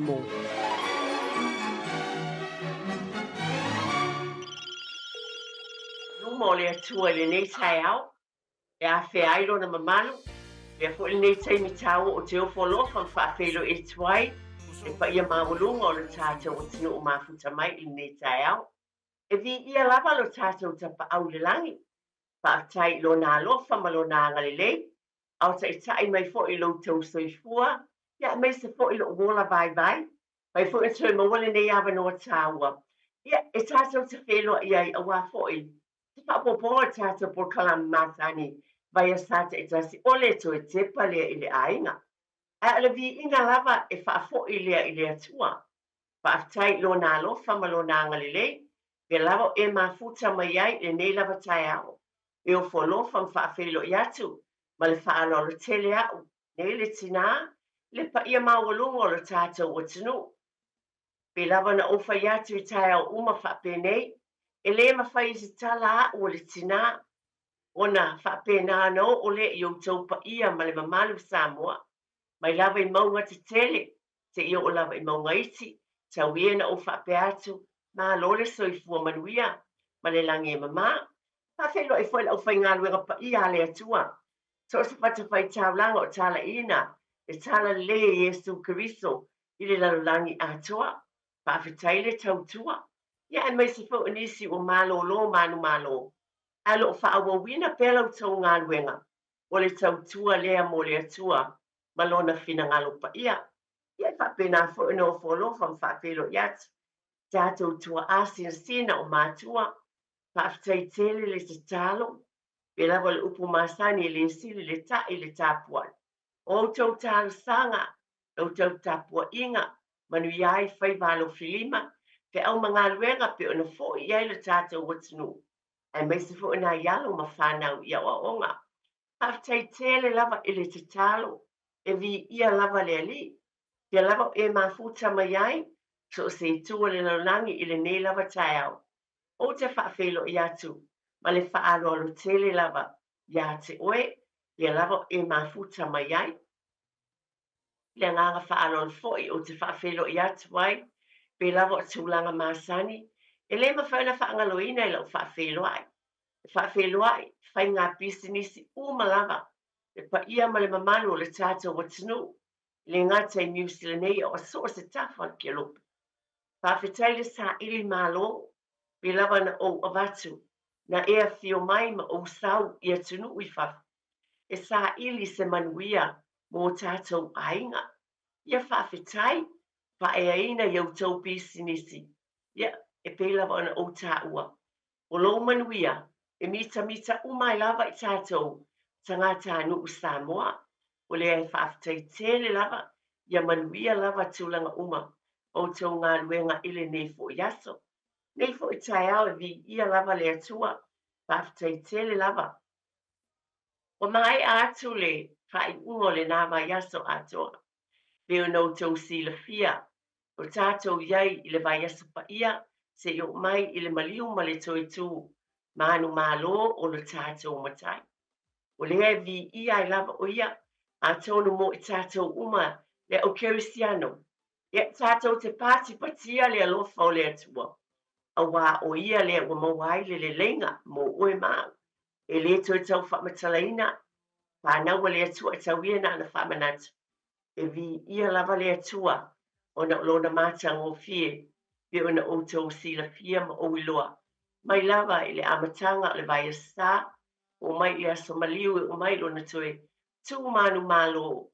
And more. Luma o le Atua i lenei taeao, e afea ai lona mamalu, lea foi lenei taimi taua o te ofo alofa ma faafeiloai atu ai le paia maualuga o le tatou atunuu mafuta mai i lenei taeao. E viia lava lo tatou Tapaau i le lagi, faafetai i lona alofa ma lona agalelei, a o taitai mai foi i lo outou soifua, ia aemaise foi lou ola vaivai. Fai foi ona toe maua lenei avanoa taua, ia e tatou te feiloai ai aua foi se faaopoopoga o le tatou polokalame masani vaiaso taitasi o le toe tepa lea i le aiga. Ae o le viiga lava e faafoi lea i le Atua. Faafetai i Lona alofa ma Lona agalelei, lea lava o e mafuta mai ai i lenei lava taeao. E ofo alofa ma faafeiloai atu ma le faaaloalo tele a'u nei le tinā i le paia maualuga o lo tatou atunuu. Pei lava ona ou fai atu i taeao uma faapenei, e le mafai e se tala a'u o le tinā ona faapena ona oo lea i outou paia ma le mamalu Samoa, mai lava i mauga tetele seia oo lava i mauga iti, tau ia ina ou faapea atu, Malo le soifua manuia ma le lagi e mama. Faafeiloai foi le aufaigaluega paia a le Atua, so o se fatafaitaulaga o talaiina le talalelei e Iesu Keriso i le lalolagi atoa. Faafetai le tautua, ia aemaise foi o nisi ua malolo manumalo, ae o lo o faaauauina pea la outou galuega o le tautua lea mo le Atua ma Lona finagalo paia. Ia e faapena foi ona ofo alofa ma faafeiloai atu tatou tuaa sinasina o matua. Faafetai tele le tatalo, pei lava o le upu masani e le sili le ta'i le tapuai. O outou talosaga, la outou tapuaiga, manuia ai faiva alofilima, feau ma galuega pei ona foi i ai lo tatou atunuu, aemaise foi nai alo ma fanau i aoaoga. Faafetai tele lava i le tatalo, e viia lava le Alii. Fia lava o e mafuta mai ai, so o se itu o le lalolagi i lenei lava taeao. Ou te faafeiloai atu ma le faaaloalo tele lava iā te oe, fia lava o e mafuta mai ai. I le agaga faaaloalo foi ou te faafeiloai atu ai, pei lava o tulaga masani, e le mafai ona faagaloina i lau faafeiloai. E faafeiloai faiga pisinisi uma lava, le paia ma le mamalu o le tatou atunuu, e le gata i Niu Sila nei a o so o se tafa o le kelope. Faafetai le saili malo, pei lava na ou avatu, na e afio mai ma ou sau i atunuu i fafo, e saili se manuia mo tatou aiga. Ia faafetai, faaeaina i outou pisinisi, ia, e pei lava ona ou taua, O lou manuia e mitamita uma ai lava i tatou tagatanuu Samoa. O lea e faafetai tele lava, ia manuia lava tulaga uma o outou galuega i lenei foi aso. Nei foi taeao e viia lava le Atua, faafetai tele lava. Ua maea atu le faaiuga o lena vaiaso atoa. Pei ona outou silafia, o tatou i ai i le vaiaso paia seia oo mai i le maliu ma le toe tū manumalo o lo tatou Matai. O lea e viia ai lava o ia, atonu mo i tatou uma le au kerisiano, ia tatou te patipatia le alofa o le Atua, auā o ia lea ua maua ai le leleiga mo oe ma au, e le toe tau faamatalaina, fanau a le Atua e tau ia na ana faamanatu. E viia lava le Atua ona o Lona matagofie pei ona outou silafia ma ou iloa mai lava i le amataga o le vaiaso oo mai i le aso maliu e oo mai Lona toe tū manumalo.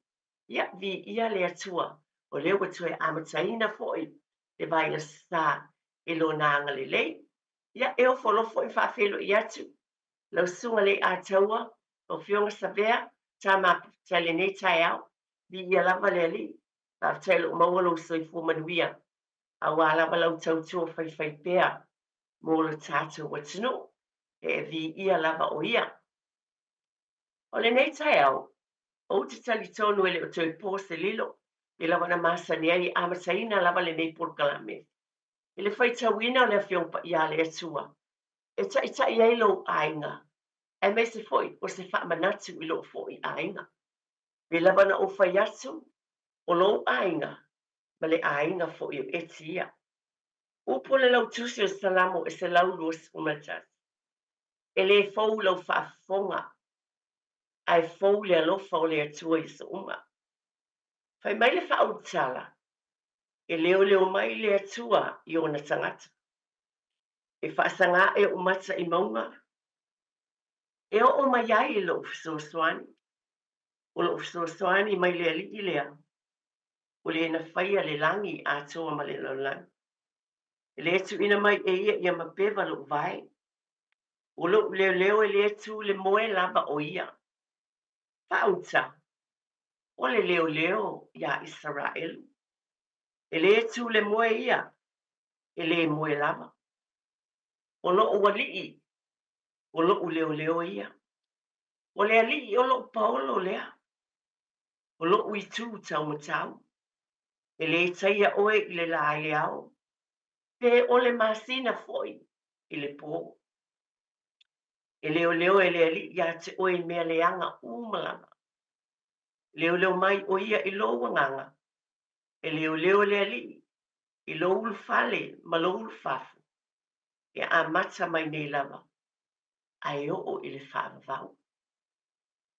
Ia, viia le Atua, o lea ua toe amataina foi le vaiaso i Lona agalelei. Ia, e ofo alofa foi ma faafeiloai atu lau Susuga Leiataua, lau Afioga Savea, tama faafetai i lenei taeao. Viia lava le Alii, faafetai o lo o maua lou soifua manuia, aua lava lau tautua faifaipea mo lo tatou atunuu, e viia lava o ia. O lenei taeao, ou te talitonu e le o toe po se lilo, pei lava ona masani ai e amataina lava lenei polokalame i le faitauina o le Afioga Paia a le Atua e taitai ai lou aiga, aemaise foi o se faamanatu i lou foi aiga. Pei lava ona ou fai atu, o lou aiga, ma le aiga foi o Eti ia. Upu o le Lautusi o Salamo e 121. E lē fou lau faafofoga, ae fou le alofa o le Atua i aso uma. Fai mai le faaulutala, E leoleo mai le Atua i ona tagata. E faasaga ae ou mata i mauga, e oo mai ai lou fesoasoani. O lou fesoasoani mai le Alii lea, o le na faia le lagi atoa ma le lalolagi. E le tuuina mai e ia ia mapeva lou vae. O lou leoleo e le tu le moe lava o ia. Faauta, o le leoleo iā Isaraelu. E le tu le moe ia, e le moe lava. O lou alii, o lou leoleo ia. O le alii o lou paolo lea. O lou itu taumatau. E le taia oe i le lā i le ao, pe o le masina foi i le pō. E leoleo e le Alii iā te oe i mea leaga uma lava. Leoleo mai ʻo ia i lou agaga. E leoleo le Alii i lou ulufale ma lou ulufafo, e amata mai nei lava a e oo i le faavavau.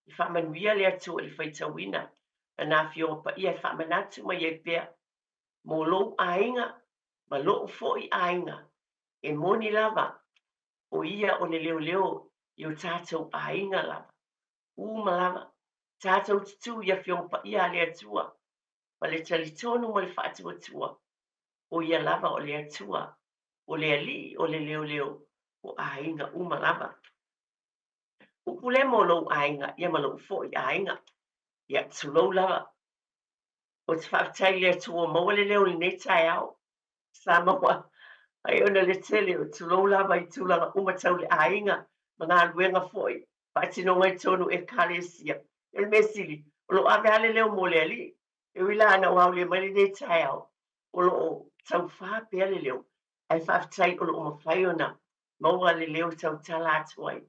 I faamanuia le Atua i le faitauina Lana Afioga Paia e faamanatu mai ai pea mo lou aiga ma loʻu foi aiga, e moni lava ʻo ia o le leoleo i o tatou aiga lava, uma lava, tatou te tu i Afioga Paia a le Atua ma le talitonu ma le faatuatua, ʻo ia lava o le Atua, o le Alii o le leoleo o aiga uma lava. Upu lea mo lou aiga, ia ma lou foi aiga. Ia, tulou lava. Ou te faafetai i le Atua ua maua le leo i lenei taeao. Sa maua ai ona le tele o tulou lava i tulaga uma tau le aiga ma galuega foi, faatinoga i totonu o Ekalesia. O le mea sili, o lo o ave lava le leo mo le Alii. E ui la ina ua aolia mai lenei taeao, o lo o taufā pea le leo, ae faafetai o lo o mafai ona maua le leo e tautala atu ai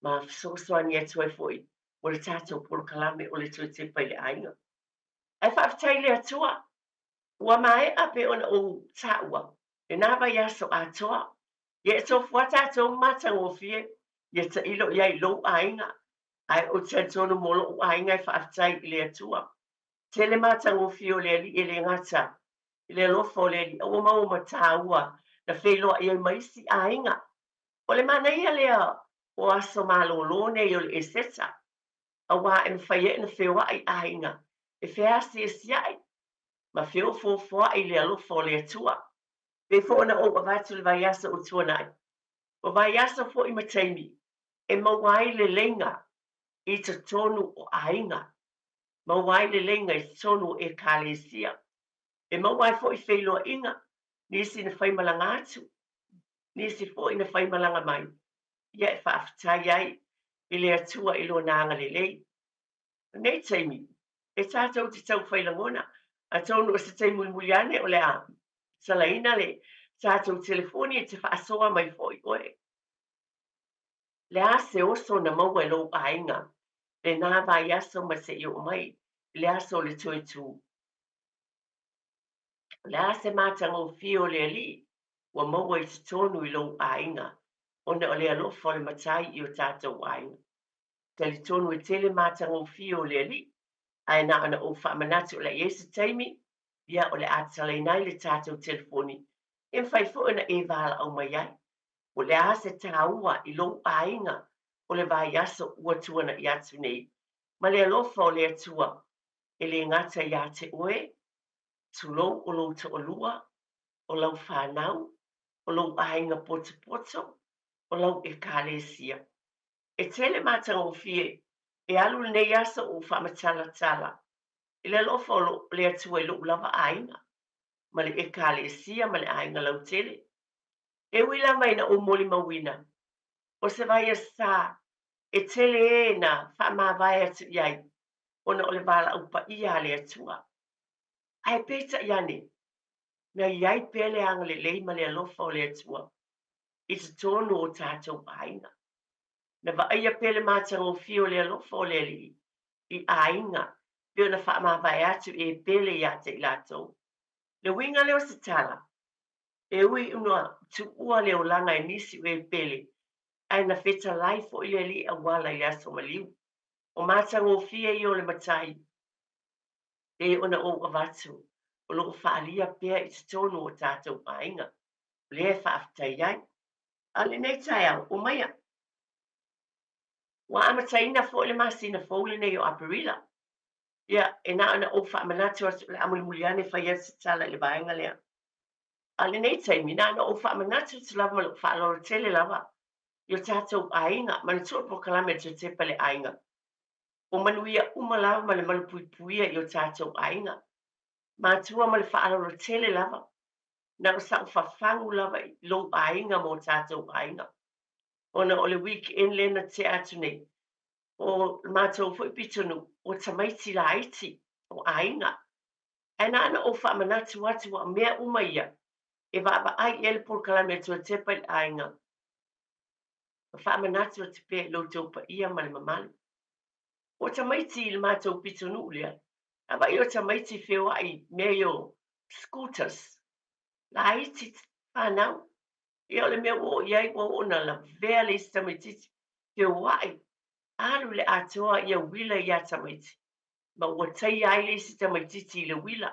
ma fesoasoani atu ai foi mo le tatou polokalame o le Toe Tepa i le Aiga. Ae faafetai i le Atua, ua maea pei ona ou taua lena vaiaso atoa. Ia e tofu lava tatou ma matagofie, ia tailo i ai i lou aiga, ae ou te talitonu mo lou aiga e faafetai i le Atua. Tele matagofie o le Alii e le gata i le alofa o le Alii, a ua maua ma taua na feiloai ai ma isi aiga. O le manaia lea o aso malōlō nei o le Eseta, auā e mafai ai ona feoai aiga e feasiasiaʻi ma feofoofoaʻi i le alofa o le Atua. Pei foi ona ou avatu i le vaiaso ua tuanai, ua vaiaso foi ma taimi e maua ai leleiga i totonu o aiga, maua ai leleiga i totonu o Ekalesia, e maua ai foi feiloaiga, nisi na faimalaga atu, nisi foi na faimalaga mai, ia e faafetai ai i le Atua i Lona agalelei. O nei taimi, e tatou te tau fai lagona, atonu o se taimi mulimuli ane o le a salaina le tatou telefoni e te faasoa mai foi oe. Le a se oso na maua e lou aiga lenā vaiaso ma seia oo mai i le aso o le toe tū? O le a se matagofie o le Alii ua maua i totonu i lou aiga ona o le alofa o le Matai i o tatou aiga? Talitonu e tele matagofie o le Alii, ae na ona ou faamanatu o le a i ai se taimi, ia o le a tatalaina ai le tatou telefoni e mafai foi ona e valaau mai ai. O le a se taua i lou aiga o le vaiaso ua tuana'i atu nei ma le alofa o le Atua e le gata iā te oe, tulou o lou toalua, o lau fanau, o lou aiga potopoto, o lau Ekalesia. E tele matagofie e alu lenei aso o ou faamatalatala i le alofa o le Atua i lou lava aiga, ma le Ekalesia ma le aiga lautele. E ui lava ina ou molimauina, o se vaiasa e tele ē na faamavae atu i ai ona o le valaau paia a le Atua. Ae peitai ane, na i ai pea le agalelei ma le alofa o le Atua i totonu o tatou aiga. Na vaaia pea le matagofie o le alofa o le Alii i aiga pei ona faamavae atu e pele ia te i latou. Le uiga lea o se tala, e ui ina tuua le olaga e nisi o e pele, ae na fetalai foi le Alii auala i le aso maliu. O matagofie ia o le Matai, pei ona ou avatu, o lo o faaalia pea i totonu o tatou aiga, o lea e faafetai ai. A o lenei taeao, omaia, ua amataina foi le masina fou lenei o Aperila. Ia, e na ona ou faamanatu atu, o le a mulimuli ane fai atu se tala i le vaega lea. A o lenei taimi, na ona ou faamanatu atu lava ma lou faaaloalo tele lava i o tatou aiga, manatua le polokalame a le Toetepa i le Aiga, o manuia uma lava ma le malupuipuia i o tatou aiga. Matua ma le faaaloalo tele lava, na o sa'u fafagu lava i lou aiga ma o tatou aiga. Ona o le weekend lea na tea atu nei, o le matou foi pitonuu, o tamaiti laiti, o aiga. Ae na ona ou faamanatu atu aua o mea uma ia e vaavaai i ai le polokalame a Tuatepa i le aiga, ma faamanatu atu pea i lo outou paia ma le mamalu. O tamaiti i le matou pitonuu lea, a vaai o tamaiti feoai i mea ia o scooters, laiti fanau. Ia o le mea ua oo i ai ua oo ina lavea le isi tamaitiiti feoai, alu i le atoa ia uila ia tamaiti, ma ua taia ai le isi tamaitiiti i le uila,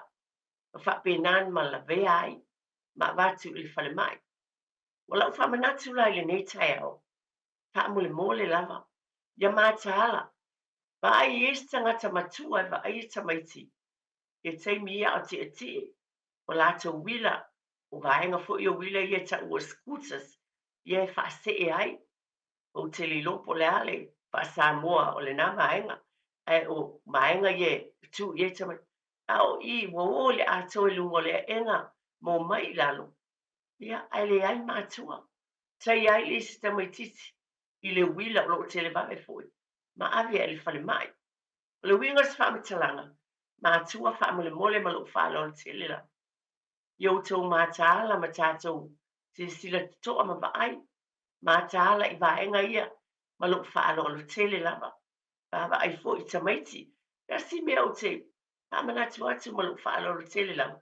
ma faapena ma lavea ai ma avatu i le falemai. O lau faamanatu la i lenei taeao, faamolemole lava, ia mataala, vaai i isi tagata matua e vaaia tamaiti i taimi ia a o tietie, o latou uila, o vaega foi o uila ia e taua o scooters, ia e faasee ai. Ou te le iloa po o le a le faa-Samoa o lena vaega, ae o vaega ia e tuu i ai tamaiti. A o i, ua o i le atoa i luga o le aega ma omai i lalo, ia, ae leai matua. Taia ai le isi tamaitiiti i le uila o lo o televave foi ma ave ai i le falemai. O le uiga o se faamatalaga, matua faamolemole ma lou faaaloalo tele lava i outou mataala ma tatou silasila totoa ma vaai mataala i vaega ia ma lou faaaloalo tele lava. Vaavaai foi i tamaiti. Tasi mea ou te faamanatu atu ma lou faaaloalo tele lava,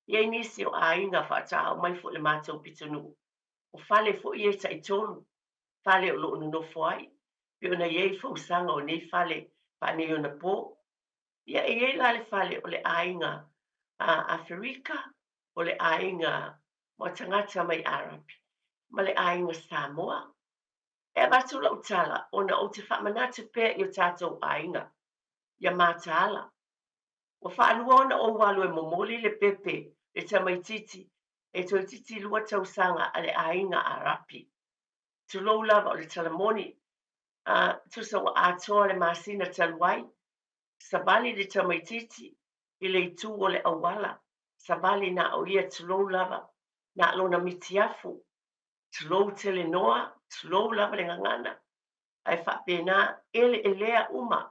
i ai nisi o aiga faatoa mai foi i le matou pitonuu, o fale foi ia e taitolu fale o lo o nonofo ai, pei ona i ai fausaga o nei fale faaneionapo. Ia e i ai la le fale o le aiga Aferika, o le aiga o tagata mai Arapi, ma le aiga Samoa. E avatu lau tala ona ou te faamanatu pea i o tatou aiga, ia mataala. Ua faalua ona ou alu e momoli le pepe le tamaitiiti e toeitiiti lua tausaga a le aiga Arapi. Tulou lava o le tala moni, a tusa ua atoa le masina talu ai, savali le tamaitiiti i le itu o le auala, savali na o ia tulou lava, na lona mitiafu, tulou telenoa, tulou lava le gagana, ae faapena eleelea uma,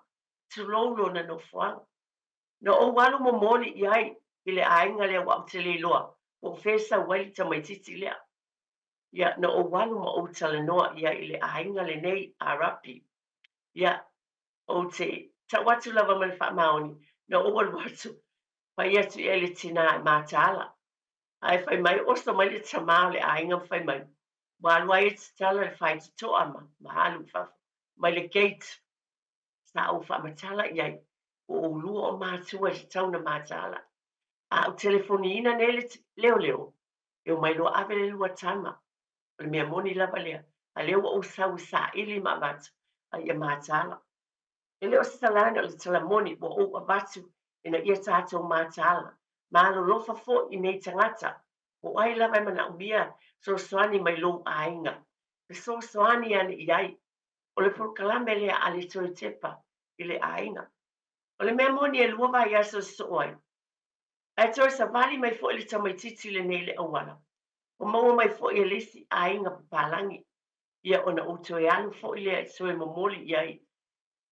tulou lona nofoaga. Na ou alu momoli i ai i le aiga lea aua ou te le iloa po o fea e sau ai le tamaitiiti lea. Ia, na ou alu ma ou talanoa i ai i le aiga lenei Arapi. Ia, ou te tau atu lava ma le faamaoni, na ou alu atu, fai atu i ai le tinā e mataala. Ae fai mai, oso mai le tamā o le aiga ma fai mai, ua alu ai e tatala le faitotoa ma, ma alu i fafo mai le gate. Sa ou faamatala i ai, o oulua o matua e tatau ona mataala. A ou telefoniina nei le leoleo, e omai loa ave le lua tama. O le mea moni lava lea, a lea ua ou sau e saili ma avatu, a ia mataala. E le o se talana, o le tala moni ua ou avatu ina ia tatou mataala, ma alolofa foi i nei tagata, po o ai lava e manaomia fesoasoani mai lou aiga, fesoasoani ane i ai. O le polokalame lea a le toe tepa i le aiga. O le mea moni e lua vaiaso e sosoo ai, ae toe savali mai foi le tamaitiiti lenei i le auala, ua maua mai foi e le isi aiga papalagi, ia ona ou toe alu foi lea e toe momoli i ai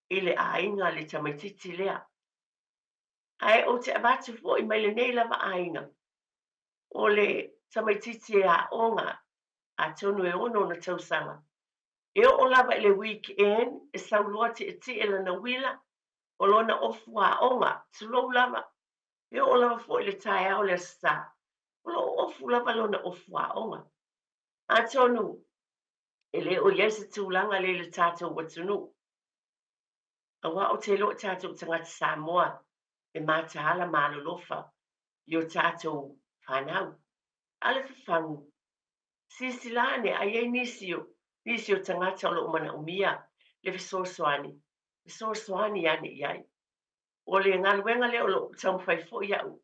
i le aiga le tamaitiiti lea. Ae ou te avatu foi mai lenei lava aiga, o le tamaitiiti e aoga, atonu e ono ona tausaga, e oo lava i le weekend e sau loa tietie lana uila, o lona ofu aoga, tulou lava, E oo lava foi i le taeao o le Aso Sa, o lo o ofu lava lona ofu aoga. Atonu e le o i ai se tulaga lea i le tatou atunuu, aua ou te iloa o tatou tagata Samoa e mataala ma alolofa i o tatou fanau. A o le fafagu, silasila ane a i ai nisi o, nisi o tagata o lo o manaomia le fesoasoani, fesoasoani ane i ai. O le galuega lea o lo o taumafai foi au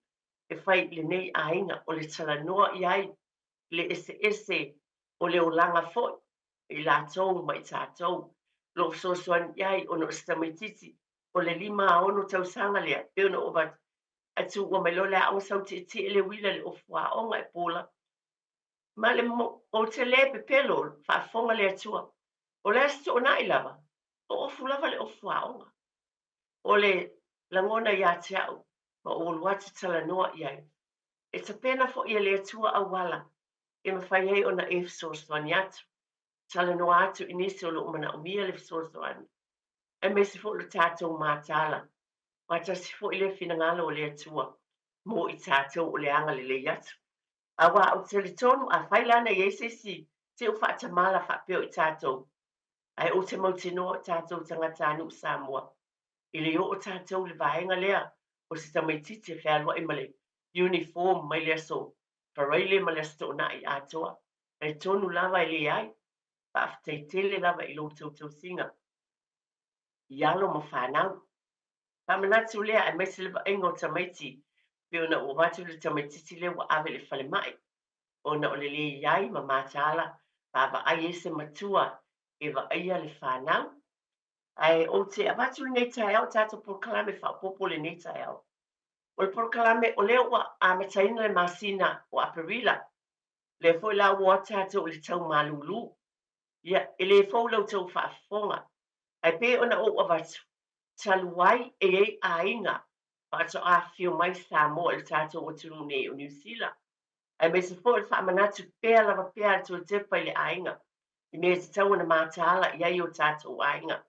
e fai i lenei aiga, o le talanoa i ai le eseese o le olaga foi i latou ma i tatou. O lo o fesoasoani i ai ona o se tamaitiiti o le 5 a 6 tausaga lea, pei ona ou avatu, ae tuua mai loa le aoga sau tietie le uila i le ofu aoga e pola. Ma le ou te le pepelo, faafofoga le Atua. O le Aso Toonai lava, o ofu lava le ofu aoga. O le lagona ia te au, ma ou alu atu talanoa i ai. E tapena foi e le Atua auala e mafai ai ona e fesoasoani atu, talanoa atu i nisi o lo o manaomia le fesoasoani, aemaise foi o le tatou mataala, aua tasi foi lea finagalo o le Atua mo i tatou o le agalelei atu. Aua ou te talitonu afai la na i ai se isi teu faatamala faapea o i tatou, ae ou te mautinoa o tatou tagatanuu Samoa, e le oo tatou i le vaega lea o se tamaitiiti e fealuai ma le uniform mai le aso Faraile ma le Aso Toonai atoa. Talitonu lava e leai. Faafetai tele lava i lo outou tausiga i alo ma fanau. Faamanatu lea aemaise le vaaiga o tamaiti pei ona ou avatu le tamaitiiti lea ua ave i le falemai ona o le le i ai ma mataala vaavaai ai se matua e vaaia le fanau. Ae ou te avatu lenei taeao, tatou polokalame faaopoopo lenei taeao. O le polokalame o lea ua amataina le masina o Aperila, lea foi la ua o atu tatou i le tau malūlū. Ia, e le fou la outou faafofoga, ae pei ona ou avatu, talu ai e i ai aiga faatoa afifio mai Samoa i le tatou atunuu nei o Niu Sila, aemaise foi o le faamanatu pea lava pea a le Toetepa i le aiga, i mea e tatau ona mataala i ai o tatou aiga.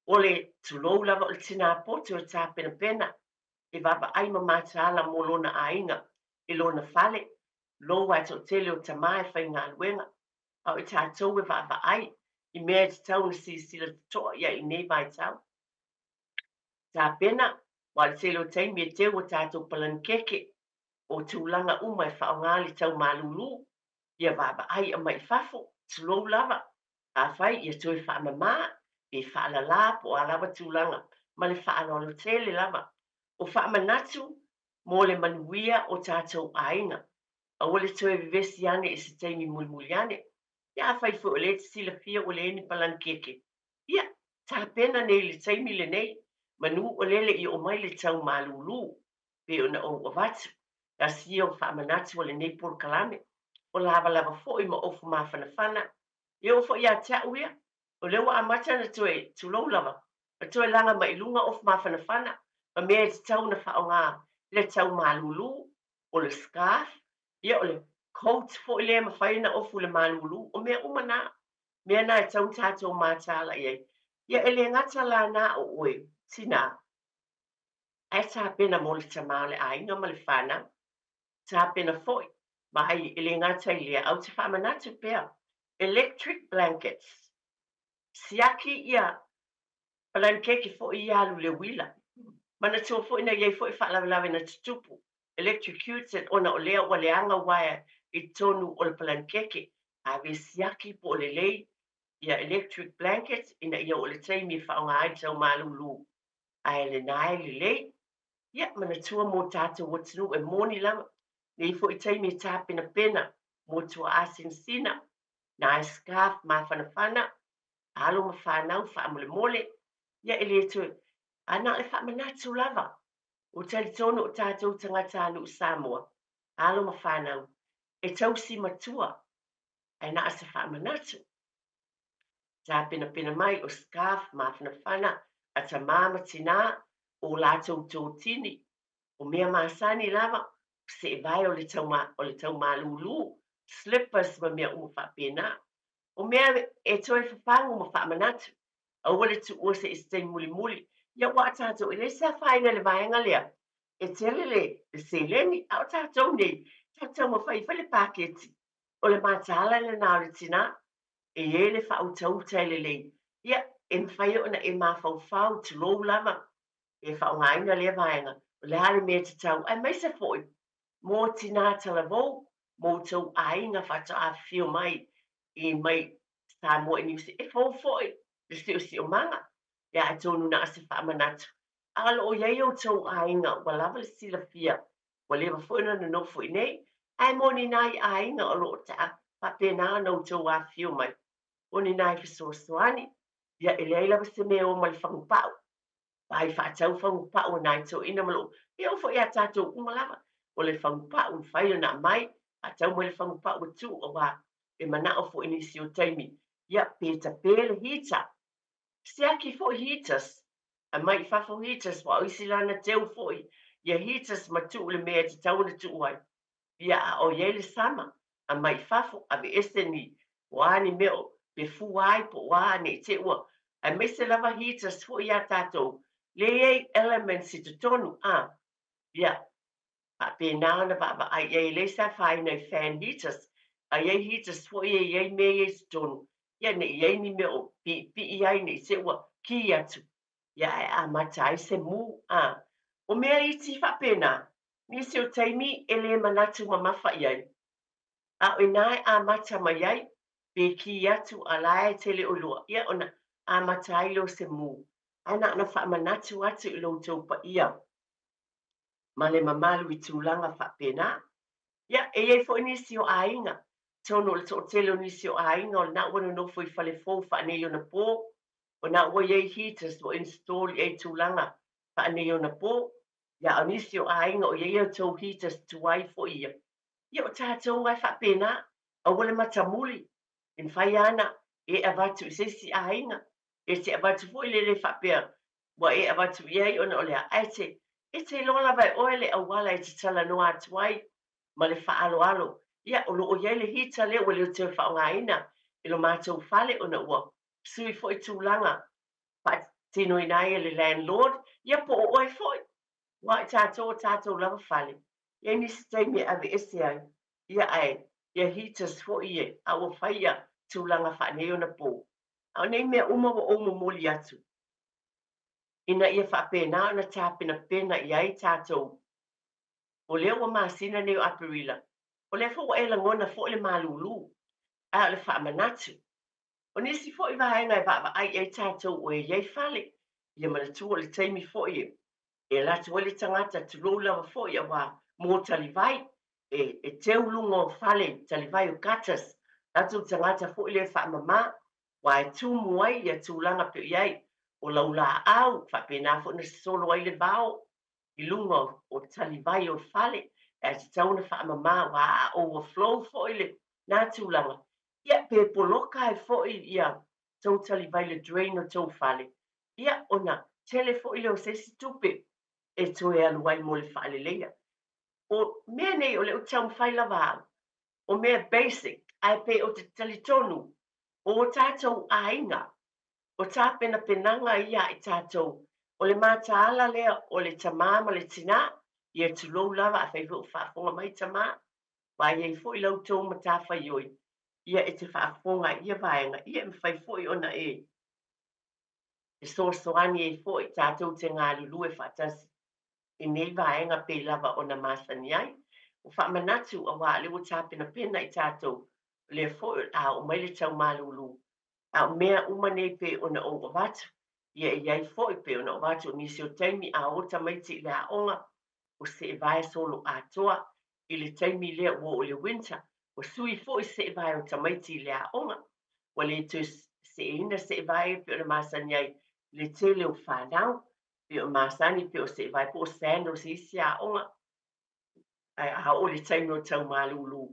O le tulou lava o le tinā poto e tapenapena, e vaavaai ma mataala mo lona aiga i lona fale, lou ae toatele o tama e faigaluega, a o i tatou e vaavaai i mea e tatau ona silasila totoa i ai i lenei vaitau. Tapena, aua o le tele o taimi e teu a tatou palanikeke o tulaga uma e faaaoga le tau malūlū, ia vaavaai aumai i fafo, tulou lava, afai ia toe faamama, pe faalala po o a lava tulaga, ma le faaaloalo tele lava. O faamanatu mo le manuia o tatou aiga. Aua le toe vevesi ane i se taimi mulimuli ane. Ia afai foi o lea e te silafia ua leai ni palanikeke, ia, tapena nei i le taimi lenei, manu o lea e le i oo mai le tau malūlū, pei ona ou avatu. Tasi ia o faamanatu o lenei polokalame, o lavalava foi ma ofu mafanafana. E oo foi ia te au ia, o lea ua amata ona toe, tulou lava, ma toe laga mai i luga ofu mafanafana ma mea e tatau ona faaaoga i le tau malūlū, o le scarf, ia o le coat foi lea e mafai ona ofu i le malūlū, o mea uma na, mea na e tatau ona tatou mataala i ai. Ia e le gata la na o oe, tinā, ae tapena mo le tama o le aiga ma le fanau. Tapena foi, vaai, e le gata i lea, ae ou te faamanatu pea, electric blankets, siaki ia palanikeke foi ia alu i le uila. Manatua foi na i ai foi faalavelave na tutupu, electrocuted, ona o lea ua leaga uaea i totonu o le palanikeke, ave siaki po o lelei ia electric blanket ina ia oo i le taimi e faaaoga ai le tau malūlū. Ae lena e lelei. Ia, manatua mo tatou atunuu e moni lava, nei foi taimi e tapenapena mo tuaa sinasina, na e scarf mafanafana, alo ma fanau faamolemole, ia e le toe, a na o le faamanatu lava, ua talitonu o tatou tagatanuu Samoa, alo ma fanau, e tausi matua, ae na o se faamanatu. Tapenapena mai o scarf mafanafana a tamā ma tinā, o latou totini, o mea masani lava, o seevae o le tau, o le tau malūlū, slippers ma mea uma faapena. O mea e toe fafagu ma faamanatu, aua le tuua se i se taimi mulimuli. Ia aua tatou e leai se afaina i le vaega lea. E tele le seleni, a o tatou nei, tatou taumafai e fai le paketi. O le mataala lena o le tinā, e i ai le faautauta e lelei. Ia, e mafai ona e mafaufau, tulou lava, e faaaogaina lea vaega, o le a le mea e tatau, aemaise foi mo tinā talavou, mo outou aiga faatoa afifio mai i mai Samoa i Niu Sila. E fou foi le siosiomaga, ia atonu na o se faamanatu, a o lo o i ai outou aiga ua lava le silafia, ua leva foi ona nonofo i inei, ae mo ni nai aiga o lo o taa faapena ona outou afifio mai, o ni nai fesoasoani, ia e leai lava se mea e o ma le fagupau, aua i faatau fagupau a nai toeaiina ma lou, e oo foi ia tatou uma lava, o le fagupau e mafai ona aumai, faatau mai le fagupau e tuu aua e manao foi i nisi o taimi, ia pe tape le heater, Siaki foi heaters, aumai i fafo heaters aua o isi la na teu foi ia heaters ma tuu i le mea e tatau ona tuu ai. Ia a o i ai le sama, aumai i fafo, aveese ni, o a ni mea o, pe fua ai po o a ne i te i ua, aemaise lava heaters foi ia tatou, lea e i ai elements i totonu, a, ia, faapena ona vaavaai i ai, e leai se afaina i fan heaters, a i ai heaters foi e i ai mea ia i totonu, ia ne i i ai ni mea o piipii ai ne i te i ua kī atu, ia ae amata ai se mū, a. O mea iti faapena, nisi o taimi e le manatu mamafa i ai, a o inā e amata mai ai, pe kī atu a la e te le o iloa, ia ona amata ai lea o se mū. Ae na ona faamanatu atu i lo outou paia ma le mamalu i tulaga faapena. Ia, e i ai foi nisi o aiga, atonu o le toatele o nisi o aiga o lena ua nonofo i fale fou faaneionapo, o lena ua i ai heaters ua install i ai tulaga faaneionapo. Ia, a o nisi o aiga o i ai a outou heaters tuai foi ia. Ia, o tatou lava e faapena, aua le matamuli, e mafai lava ona e avatu i se isi aiga, e te avatu foi le le faapea ua e avatu i ai ona o le a, ae te, e te iloa lava e oe le auala e te talanoa atu ai ma le faaaloalo. Ia, o lo o i ai le heater lea ua le toe faaaogaina e lo matou fale ona ua sui foi tulaga faatinoina ai e le landlord, ia po o oe foi. Aua o tatou o tatou lava fale, e i ai nisi taimi e aveese ai, ia ae ia heaters foi ia, a ua fai ia tulaga faaneionapo. A o nei mea uma ua ou momoli atu, ina ia faapena ona tapenapena i ai tatou. O lea ua masina nei o Aperila, o lea foi ua e lagona foi le malūlū, ae o le faamanatu. O nisi foi vaega e vaavaai i ai tatou o e i ai fale, ia manatua o le taimi foi e e alu atu ai le tagata, tulou lava foi aua mo talivai, e, e teu luga o fale, talivai o gutters, alu atu le tagata foi lea e faamama, aua e tumu ai ia tulaga pei o i ai o lau laau, faapena foi ona sosolo ai le vao i luga o talivai o le fale, ae tatau ona faamama aua a overflow foi lena tulaga, ia pe poloka ai foi ia tou talivai le drain o tou fale, ia ona tele foi lea o se isi tupe e toe alu ai mo le faaleleia. O mea nei o lea ou te taumafai lava au, o mea basic, ae pei ou te talitonu o o tatou aiga, o tapenapenaga ia a i tatou, o le mataala lea o le tamā ma le tinā, ia tulou lava afai foi o faafofoga mai tamā, aua e i ai foi la outou matafaioi, ia e te faafofoga i ia vaega, ia e mafai foi ona e fesoasoani ai foi tatou te galulue faatasi i nei vaega pei lava ona masani ai. Ua faamanatu aua o lea ua tapenapena i tatou, o lea foi o le a oo mai le tau malūlū, a o mea uma nei pei ona ou avatu, ia e i ai foi pei ona ou avatu o nisi o taimi a o tamaiti i le aoga, o seevae solo atoa i le taimi lea ua oo i le winter, ua sui foi seevae o tamaiti i le aoga, ua le toe seeina seevae e pei ona masani ai le tele o fanau, pei o masani, pei o seevae po o sandals i isi aoga, ae a oo i le taimi o tau malūlū,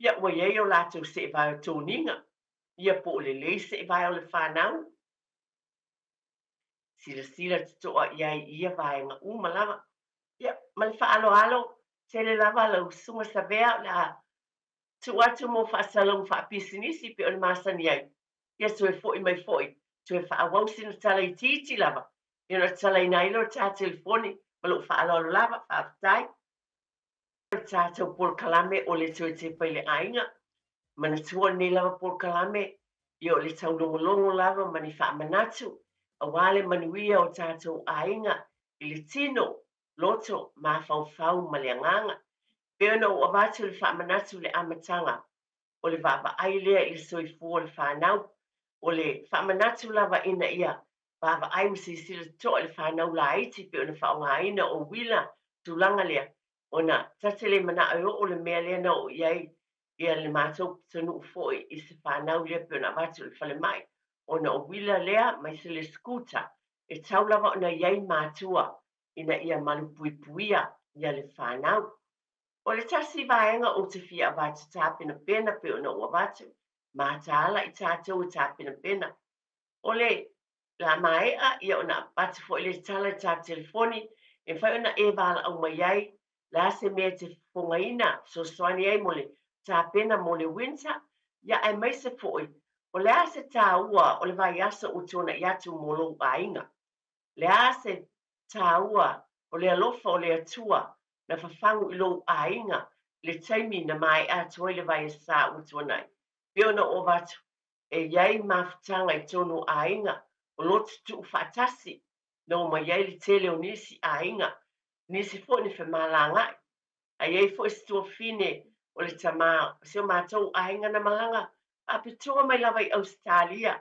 ia ua i ai o latou seevae o toniga, ia po o lelei seevae o le fanau, silasila totoa i ai i ia vaega uma lava. Ia, ma le faaaloalo, tele lava lau Susuga Savea o le a tuu atu mo faasalalauga faapisinisi pei ona masani ai, ia toe foi mai foi, toe faaauau sina tala itiiti lava, ia ona tatalaina ai lea o le ta telefoni. Ma lou faaaloalo lava, faafetai. O le tatou polokalame o le Toe Tepa i le Aiga, manatua o lenei lava polokalame, ia o le taulogologo lava ma ni faamanatu aua le manuia o tatou aiga i le tino, loto, mafaufau ma le agaga. E pei ona ou avatu le faamanatu i le amataga, o le vaavaai lea i le soifua o le fanau, o le faamanatu lava ina ia vaavaai ma silasila totoa i le fanau laiti pei ona faaaogaina o uila tulaga lea, ona ta te le manao e oo le mea lea na oo i ai ia le matou pitonuu foi i se fanau lea pei ona avatu i le falemai, ona o uila lea aemaise le scooter, e tatau lava ona i ai matua ina ia malupuipuia ia le fanau. O le tasi vaega ou te fia avatu tapenapena pei ona ou avatu, mataala i tatou e tapenapena. O le a maea ia ona avatu foi le tala i le tatou telefoni e mafai ona e valaau mai ai le a se mea e te fofogaina, fesoasoani ai mo le tapena mo le winter, ia aemaise foi o le a se taua o le vaiaso ua tuanai atu mo lou aiga. Le a se taua o le alofa o le Atua na fafagu i lou aiga i le taimi na maea atu ai le vaiasa ua tuanai. Pei ona ou avatu, e i ai mafutaga i totonu o aiga o loto tuufaatasi na omai ai le tele o nisi aiga, nisi foi na femalagaai. A i ai foi se tuafine o le tama o si o matou aiga na malaga faapitoa mai lava i Ausetalia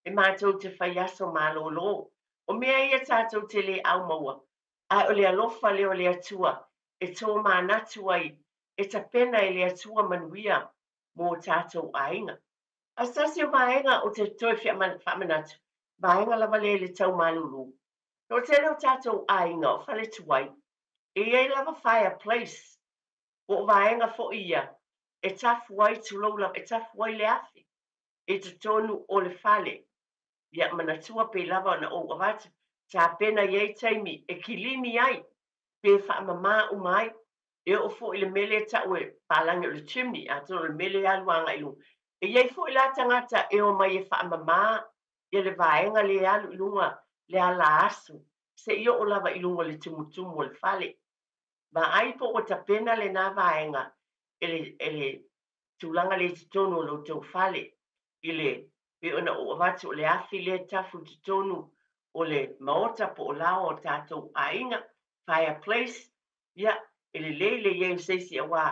e matou te fai aso malolo. O mea ia tatou te le aumaua, ae o le alofa lea o le Atua e tomanatu ai, e tapena e le Atua manuia mo tatou aiga. A o se tasi o vaega ou te toe faamanatu, vaega lava lea i le tau malulu. O le tele o tatou aiga o fale tuai, e i ai lava fireplace, po o vaega foi ia e tafu ai, tulou lava, e tafu ai le afi i totonu o le fale. Ia manatua pei lava ona ou avatu, tapena i ai taimi e kilini ai, pe faamama uma ai. E oo foi i le mea lea e tau e palagi o le chimney, atonu o le mea lea e alu agai i luga. E i ai foi la tagata e omai e faamama ia le vaega lea e alu i luga le ala asu, seia oo lava i luga o le tumutumu o le fale. Vaai po ua tapena lena vaega e le, e le tulaga lea i totonu o lo outou fale, i le, pei ona ou avatu o le afi lea e tafu i totonu o le maota po o laoa o tatou aiga, fireplace, ia, e lelei le i ai o se isi aua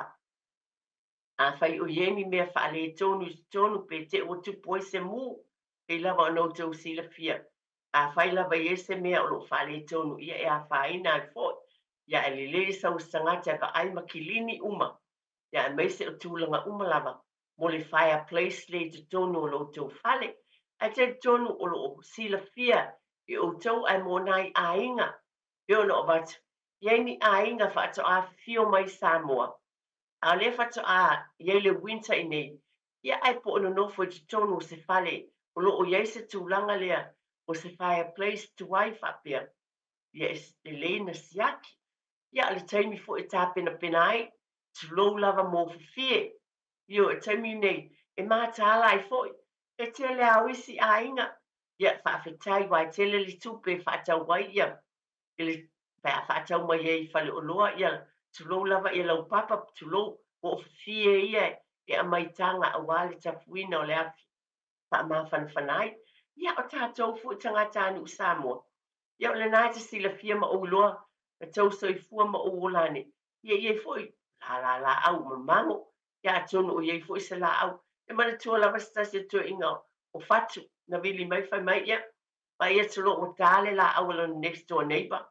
afai o i ai ni mea faaletonu i totonu pe te i ua tupu ai se mu, pei lava ona outou silafia, afai lava e i ai se mea o lo o faaletonu, ia e afaina ai foi. Ia, ae lelei le sau o se tagata e vaai ma kilini uma, ia aemaise o tulaga uma lava mo le fireplace lea i totonu o lo outou fale. Ae talitonu o lo o silafia e outou ae mo nai aiga, pei ona avatu, i ai ni aiga faatoa afifio mai i Samoa, a o lea faatoa i ai le winter i nei, ia ae po o nonofo i totonu o se fale o lo o i ai se tulaga lea o se fireplace tuai faapea, ia e lelei na siaki. Ia a o le taimi foi e tapenapena ai, tulou lava mofofie. Ioe, o le taimi nei, e mataala ai foi, e tele lava o isi aiga, ia faafetai aua e tele le tupe e faatau ai ia i le pe a faatau mai ai i faleoloa, ia tulou lava ia laupapa, tulou, po o fafie ia e aumai taga aua le tafuina o le afi faamafanafana ai. Ia, o tatou foi tagatanuu Samoa, ia o lena e te silafia ma ou iloa na tou soifua ma ou ola ane, ia i ai foi lala laau mamago, ia atonu o i ai foi se laau. E manatua lava se tasi o toeaiina o Fatu na vili mai fai mai, ia, vaai atu loa ua ta le laau a lona next door neighbor,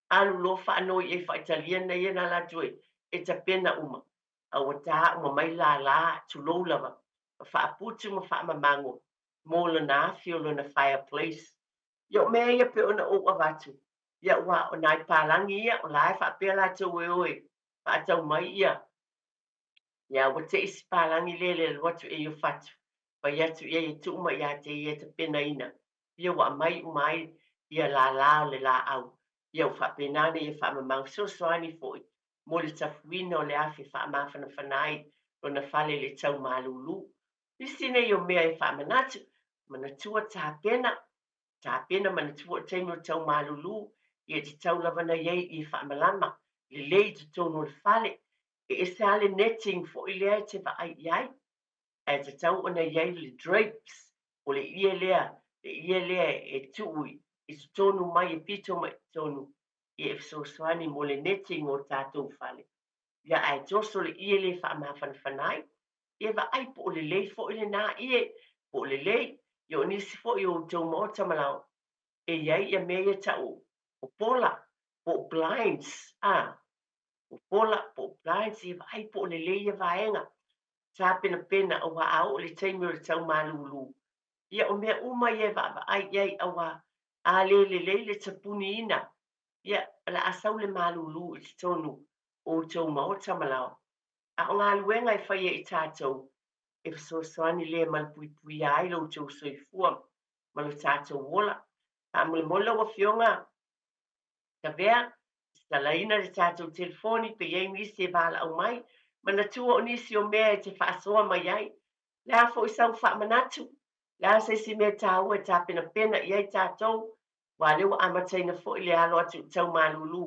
alu loa faanoi i ai faaitaliana ia na alu atu e tapena uma, a ua ta uma mai lala, tulou lava, ma faaputu ma faamamago mo lona afi o lona fireplace. Ia o mea ia pei ona ou avatu, ia aua o nai palagi ia, o la e faapea latou e o e faatau mai ia Ia, ua te i si palagi lea i le alu atu i ai o Fatu, fai atu i ai e tuu mai ia te ia e tapenaina, ia ua aumai uma ai ia lala o le laau. Ia ua faapena ona ia faamamago fesoasoani foi mo le tafuina o le afi e faamafanafana ai lona fale i le tau malulu. Nisi nei o mea e faamanatu, manatua tapena, tapena manatua o le taimi o le tau malulu, Ia e tatau lava ona i ai ie faamalama lelei i totonu o le fale. E ese lava le netting foi lea e te vaai i ai, ae tatau ona i ai le drapes, o le ie lea, le ie lea e tuu i totonu mai, e pito mai i totonu, ia e fesoasoani mo le netting o tatou fale. Ia ae toso le ie lea e faamafanafana ai. Ia vaai po o lelei foi lena ie, po o lelei. Ia o nisi foi o outou maota ma laoa, e i ai ia mea ia tau o pola, po o blinds, a, o pola, po o blinds, ia vaai po o lelei ia vaega. Tapenapena aua a oo i le taimi o le tau malūlū, ia o mea uma ia e vaavaai i ai aua a le lelei le tapuniina, ia o le a sau le malūlū i totonu o outou maota ma laoa. A o galuega e fai e i tatou, e fesoasoani lea e malupuipuia ai lo outou soifua ma lo tatou ola. Faamolemole lau Afioga, Tavea, tatalaina le tatou telefoni pe i ai nisi e valaau mai. Manatua o nisi o mea e te faasoa mai ai. Le a foi sau faamanatu? Le a se isi mea taua e tapenapena i ai tatou? Aua o lea ua amataina foi le alo atu i tau malūlū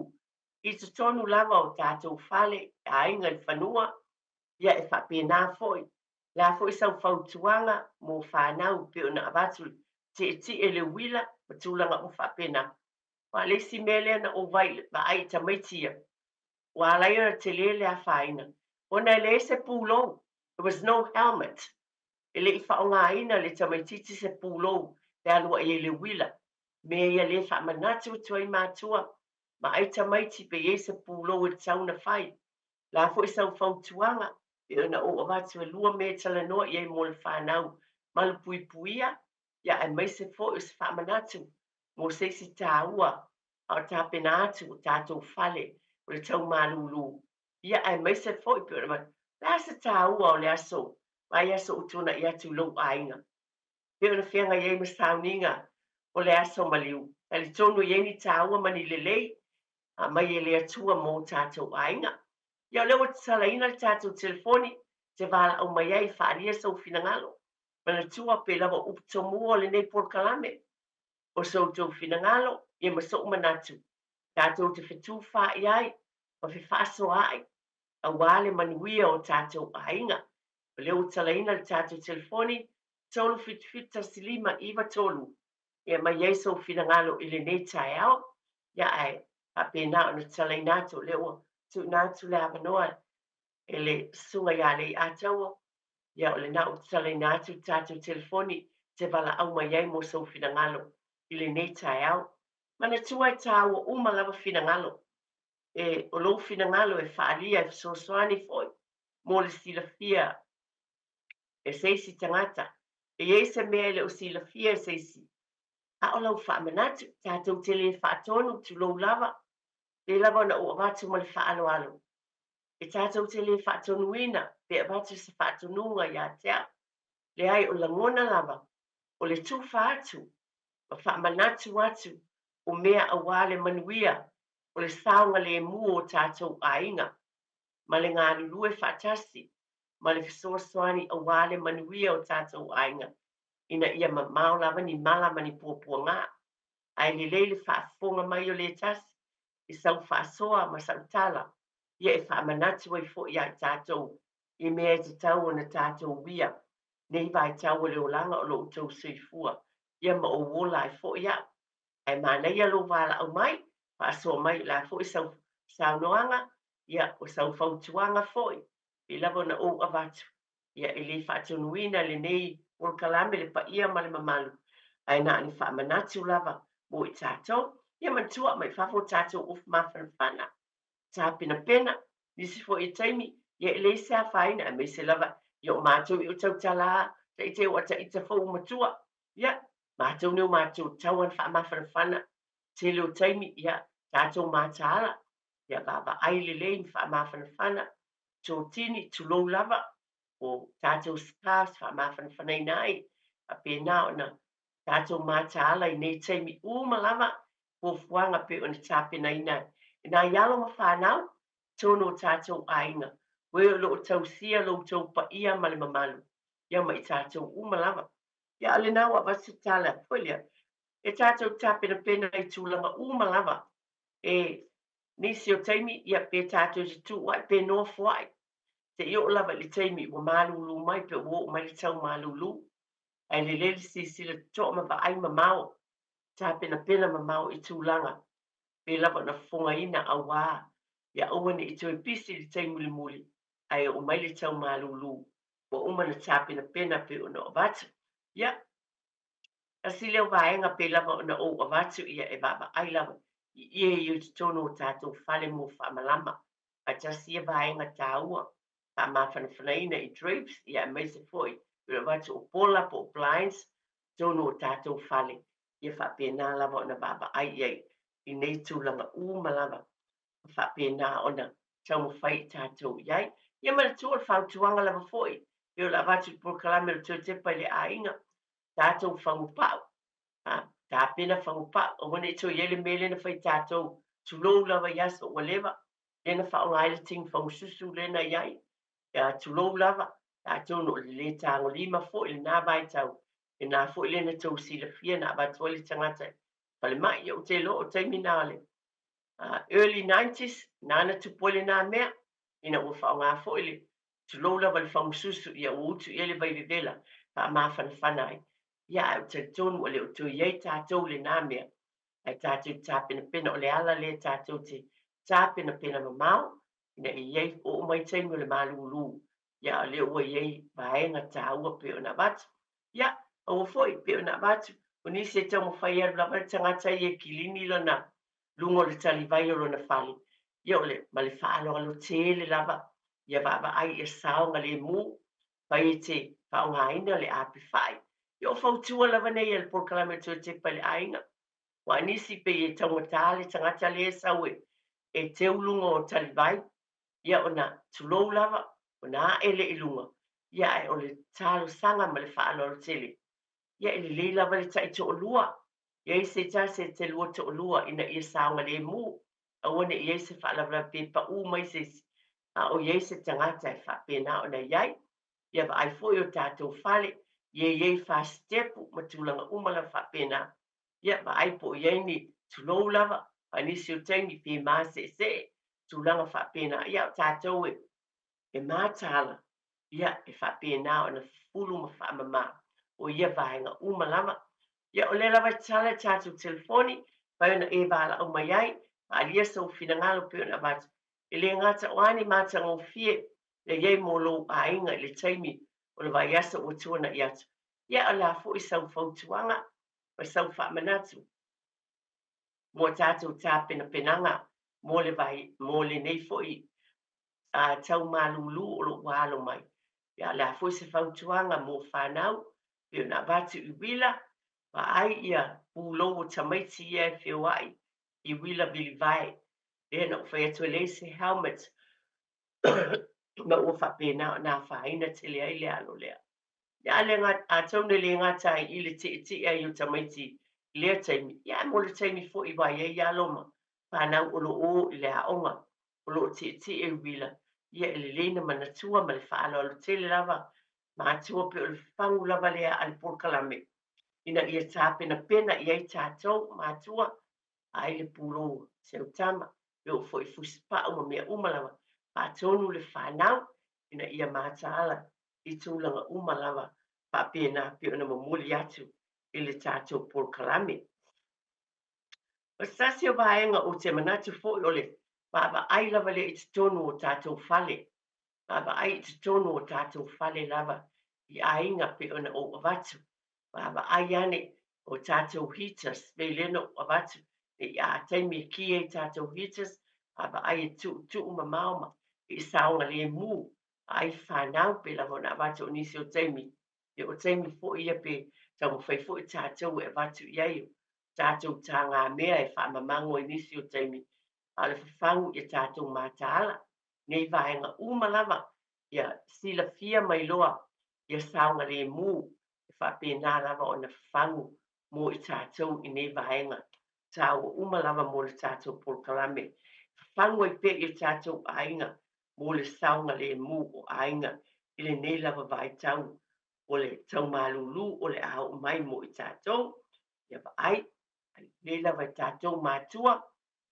i totonu lava o tatou fale, aiga i le fanua, ia e faapena foi. Le a foi sau fautuaga mo fanau pei ona avatu le tietie i le uila ma tulaga uma faapena. Aua o le isi mea lea na ou vaai i tamaiti ia, ua ala ai ona tele le afaina, ona e leai se pulou, there was no helmet. E le i faaaogaina le tamaitiiti se pulou pe alu ai i le uila. Mea ia lea e faamanatu atu ai matua ma ai tamaiti pe i ai se pulou e tatau ona fai. La foi sau fautuaga pei ona ou avatu e lua mea e talanoa i ai mo le fanau malupuipuia, ia aemaise foi o se faamanatu mo se isi taua a o tapena atu o tatou fale o le tau malūlū, ia aemaise foi pei ona avatu, le a se taua o le aso vaiaso ua tuanai atu i lou aiga pei ona feagai ai ma sauniga o le aso maliu. Talitonu e i ai ni taua ma ni lelei aumai e le Atua mo tatou aiga. Ia o lea ua tatalaina le tatou telefoni te valaau mai ai e faaalia sou finagalo. Manatua pei lava o upu tomua o lenei polokalame, o so outou finagalo ia ma sou manatu, tatou te fetufaai ai ma fefaasoaai aua le manuia o tatou aiga. O lea ua tatalaina le tatou telefoni 377 1593 e aumai ai sou finagalo i lenei taeao, ia ae faapena ona tatalaina atu, o lea ua tuuina atu le avanoa e le Susuga ia Leiataua, ia o lena ua tatalaina atu le tatou telefoni te valaau mai ai mo sou finagalo i lenei taeao. Manatua e taua uma lava finagalo, e o lou finagalo e faaalia e fesoasoani foi mo le silafia e se isi tagata. E i ai se mea e le o silafia e se isi, a o lau faamanatu, tatou te le faatonu, tulou lava, pei lava ona ou avatu ma le faaaloalo, e tatou te le faatonuina pe avatu se faatonuga ia te au. Leai, o lagona lava, o le tufa atu ma faamanatu atu o mea aua le manuia o le saogalemu o tatou aiga ma le galulue faatasi ma le fesoasoani aua le manuia o tatou aiga ina ia mamao lava ni mala ma ni puapuaga. Ae lelei le faafofoga mai o le tasi i sau faasoa ma sau tala, ia e faamanatu ai foi ia i tatou i mea e tatau ona tatou uia nei vaitau o le olaga o lo outou soifua, ia ma ou ola ai foi au. Ae manaia lou valaau mai, faasoa mai o le a foi sau saunoaga, ia o sau fautuaga foi, pei lava ona ou avatu, ia e le faatonuina lenei polokalame le paia ma le mamalu, ae na o ni faamanatu lava mo i tatou. Ia manatua mai fafo o tatou ofu mafanafana, tapenapena, nisi foi o taimi, ia e leai se afaina, aemaise lava ia o matou i o tautala taite ua taita fou matua, ia matou nei o matou tau ana faamafanafana, tele o taimi, ia tatou mataala, ia vaavaai lelei ma faamafanafana, totini, tulou lava, o tatou scarves faamafanafanaina ai, faapena ona tatou mataala i nei taimi uma lava, fuafuaga pei ona tapenaina e nai alo ma fanau, totonu o tatou aiga, o e o lo o tausia lo outou paia ma le mamalu, ia ma i tatou uma lava. Ia, a o lena ua avatu se tala foi lea, e tatou tapenapena i tulaga uma lava. E nisi o taimi, ia, pe tatou te tuua'i pe nofoa'i, seia oo lava i le taimi ua malulu mai pe ua oo mai le tau malulu. Ae lelei le silasila totoa ma vaai mamao, tapenapena mamao i tulaga pei lava ona fofogaina auā ia aua ne i toe pisi i le taimi mulimuli ae oo mai le tau malulu ua uma ona tapenapena pei ona avatu. Ia, tasi lea o vaega pei lava ona ou avatu ia e vaavaai lava i ie ia i totonu o tatou fale mo faamalama. Ae tasi ia vaega taua faamafanafanaina i drapes ia aemaise foi pei ona avatu o pola po o blinds totonu o tatou fale. Ia faapena lava ona vaavaai i ai i nei tulaga uma lava ma faapena ona taumafai i tatou i ai. Ia manatua o le fautuaga lava foi pei ona avatu i le polokalame o le Toe Tepa i le Aiga, tatou fagupa'u, a, tapena fagupa'u, aua ne i toe i ai le mea lea na fai tatou, tulou lava i aso ua leva, lea na faaaoga ai le tini fagususu lea na i ai, ia, tulou lava, atonu o le lē tagolima foi i lena vaitau, lena foi lea na tou silafia na avatu ai le tagata i falemai. Ia ou te iloa o taimi na o le early 90s, na na tupu ai lena mea, ina ua faaaoga foi le, tulou lava le fagususu, ia ua utu i ai le vai vevela, faamafanafana ai. Ia, ae ou te talitonu ua le o toe i ai tatou i lena mea, ae tatou te tapenapena, o le ala lea tatou te tapenapena mamao, ina ia i ai, oo mai taimi o le malulu, ia a o lea ua i ai vaega taua pei ona avatu. Ia, aua foi pei ona avatu, o nisi e taumafai e alu lava le tagata ia e kilini lona luga o le talivai o lona fale, ia o le, ma le faaaloalo tele lava, ia vaavaai ia saogalemu, fai e te faaaogaina le api fai. Ia o fautua lava nei a le polokalame Toe Tepa i le Aiga. Aua nisi pei e taugata le tagata lea e sau e e teu luga o talivai, ia ona tulou lava, ona ae lea i luga, ia ae o le talosaga ma le faaaloalo tele, ia e lelei lava le taitoalua, i ai se tasi e te lua toalua ina ia saogalemu, aua ne i i ai se faalavelave pe pau mai se isi, a o i ai se tagata e faapena ona i ai. Ia vaai foi o tatou fale, ia i ai fasitepu ma tulaga uma lava faapena. Ia vaai po o i ai ni, tulou lava, a nisi o taimi pe maseesee, tulaga faapena. Ia o tatou e, e mataala, ia e faapena ona fufulu ma faamama o ia vaega uma lava. Ia o lea lava e tatala le tatou telefoni, mafai ona e valaau mai ai, faaalia sou finagalo pei ona avatu. E le gata o a ni matagofie e i ai mo lou aiga i le taimi o le vaiaso ua tuana'i atu. Ia o le a foi sau fautuaga ma sau faamanatu mo a tatou tapenapenaga mo le vai, mo lenei foi a tau malulu o lo o ua alo mai. Ia o le a foi se fautuaga mo fanau pei ona avatu i uila, vaai ia pulou o tamaiti ia e feoai i uila vilivae. Lea na ou fai atu e leai se helmet ma ua faapena ona afaina tele ai le alo lea. Ia a le atonu e le gata ai i le tietie ai o tamaiti i lea taimi, ia ae mo le taimi foi ua i ai alo ma fanau o lo o o i le aoga, o lo o tietie i uila, ia e lelei na manatua ma le faaaloalo tele lava matua pei o le fagu lava lea a le polokalame ina ia tapenapena i ai tatou matua ai le pulou si au tama, e oo foi i fusipau ma mea uma lava, faatonu le fanau ina ia mataala i tulaga uma lava faapena pei ona momoli atu i le tatou polokalame. O se tasi o vaega ou te manatu foi o le vaavaai lava lea i totonu o tatou fale, vaavaai i totonu o tatou fale lava i aiga pei ona ou avatu, vaavaai ane o tatou heaters, pei lea na ou avatu i a taimi e ki ai tatou heaters, vaavaai e tuutuu mamao ma i saogalemu ai fanau pei lava ona avatu o nisi o taimi, ia o taimi foi ia pe taumafai foi tatou e avatu i ai o tatou tagamea e faamamago i nisi o taimi, a o le fafagu ia tatou mataala nei vaega uma lava ia silafia mai loa ia saogalemu e faapena lava ona fafagu mo i tatou i nei vaega taua uma lava mo le tatou polokalame. Fafagu ai pea i o tatou aiga mo le saogalemu o aiga i lenei lava vaitau o le tau malulu o le a oo mai mo i tatou. Ia vaai, lelei lava i tatou matua,